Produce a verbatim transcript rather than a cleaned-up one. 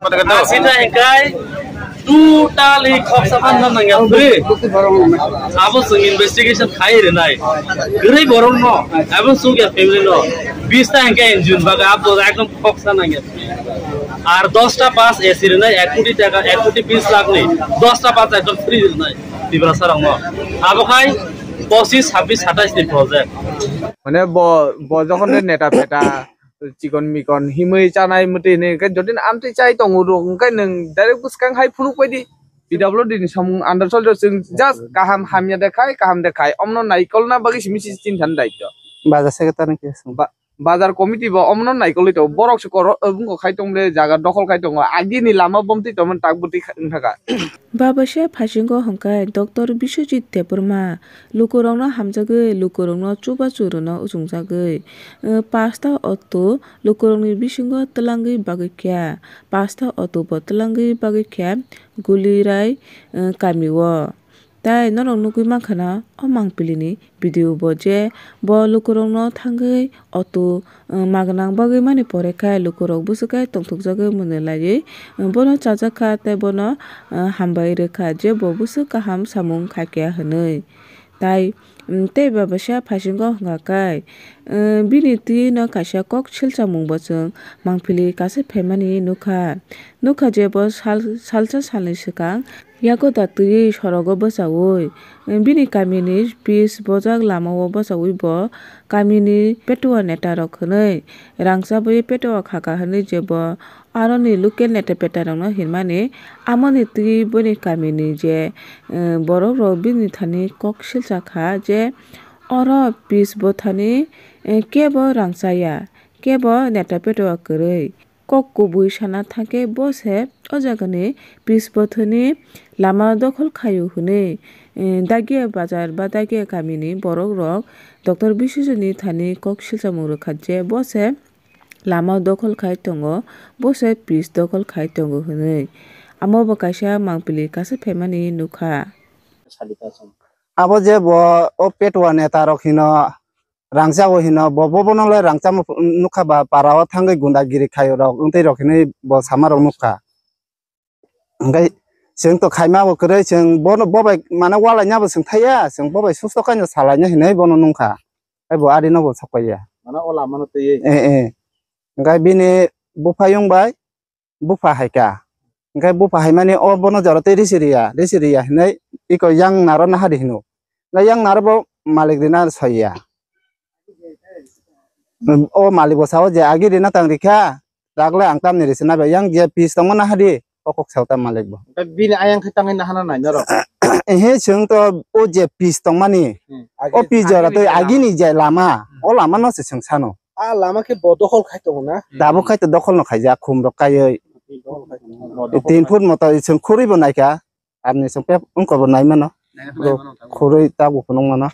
Asita hingkai totally khoksa phan nang ya bri. Abo sung investigation khai rinai. Gri borong no, abo sung ya family no. Bista hingkai June baga abo ekdom khoksa nang ya. Ar dosta pass A C rinai, ek koti taka, ek koti bis lakh ni. Dosta pass ekdom free rinai. Tiprasa rong no. Abo khai pochis, sabis, satais ni project. Mane bo, bo jokhon de neta peta, chikon mikon himwi chanai mwtwi hinwi, hwnkhe jodi amtwi chai tongo rok, hwnkhe nwng direct bwskang hai phunuk pai di. P W D ni samung under soldier, chwng just kaham hamya de khai, kaham de khai, omno naikolna bagwi simi si chinthani daityo. Baja secretary ni khe swng. Ba-, bazar committee bo omno naikolwi tongo, borok se koro, wngkok khai tong le, jaga dokhol khai tongo, agini lama bomtwi tongmani tak bwtwi wngkha kha. Babasia phasingo hwnkhe Doctor Biswajit Debbarma lukurokno hamjagwi lukurokno chubachu rwna uchungjagwi, eh, pasta auto lukurokni bisingo twlangwi bagwi kha. Pasta auto bo twlangwi bagwi kha Gulirai, eh, kamio. Tai norok nugwi mankha na o mangpili ni video bo je bo lukurokno thangwi auto, uh, magnang bagwi mani pore khe lukurok bwswk khe tongthokjagwi mwnwi laiwi, uh, bono chajakha tei bono, uh, hambai rwkha je bo bwswk kaham samung khaikha hwnwi. Tai, um, tei babasia phasingo hwnkha khe, uh, bini twi no kaisa kok silchamung bo chwng mangpili kaisa phaimani nukha. Nukha je bo sal, salsa salni swkang Yago da twiwi sorogo bwchaui, bini kamini pis bojak lamao bwchaui bo kamini petuwa netarok hwnwi rangchawi petuwa khaka hwnwi je bo aroni local neta petarokno hinmani. Amoni twiwi bini kamini je, eh, borokrok bini thani kok silsa kha je oro pis bwthani, eh, kebo rangchaya, kebo neta petuwa kwrwi. Kok kubui sana thangkhe bo se o jagani pis bwthwni lama dokhol khaio hwnwi, eh, Dagiya bazar ba Dagiya kamini borokrok Doctor Biswajitni thani kok silchamung rwkha je bo se lama dokhol khai tongo, bo se pis dokhol khai tongo hwnwi. Amo bo kaisa mangpili kasa phaimani nukha. Abo je bo o petuwa netarok hino rangchao hino, bo, bo, bono le rangchamo nukha ba, para o thangwi gundagiri khaio rok, wngtwi rok hinwi bo sama rok nukha. Hwnkhe chwng to khaima bo kwrwi, chwng bono, bo bai mane walaina bo chwng thaiya, chwng bo bai susto kaino salaina hinwi bono nungkha. Tei bo ari no bo sokpaiya. Mane o lama no twiwi? Eh, eh. Hwnkhe bini buphayung bai bupha hai kha. Hwnkhe bupha hai mani o bono jora tei risi riya, risi riya hinwi iko yang naro naha di hino. Hwnkhe yang naro bo malik rina soiya. O malik bo sao je agi rina tang rikha, dagle ang tamni risi na bai yang je pis tongma naha di, o kok sao ta malik bo. Hwnkhe bini ayang khe tangwi naha na nai norok? Ehe, chwng to o je pis tongmani, hmm, o pis jora tei agini je lama, hmm, o lama no se chwng sano. A lama khe bo dokhol khai tongo na? Tabuk khai to dokhol no khaijak, khum rok kaiwi. Dokhol khai tongo. Tin foot moto chwng khurui bo naikha, arni chwng pep wngkor bo nai mano. Nai mano. Khurui tabuk phunuk mano.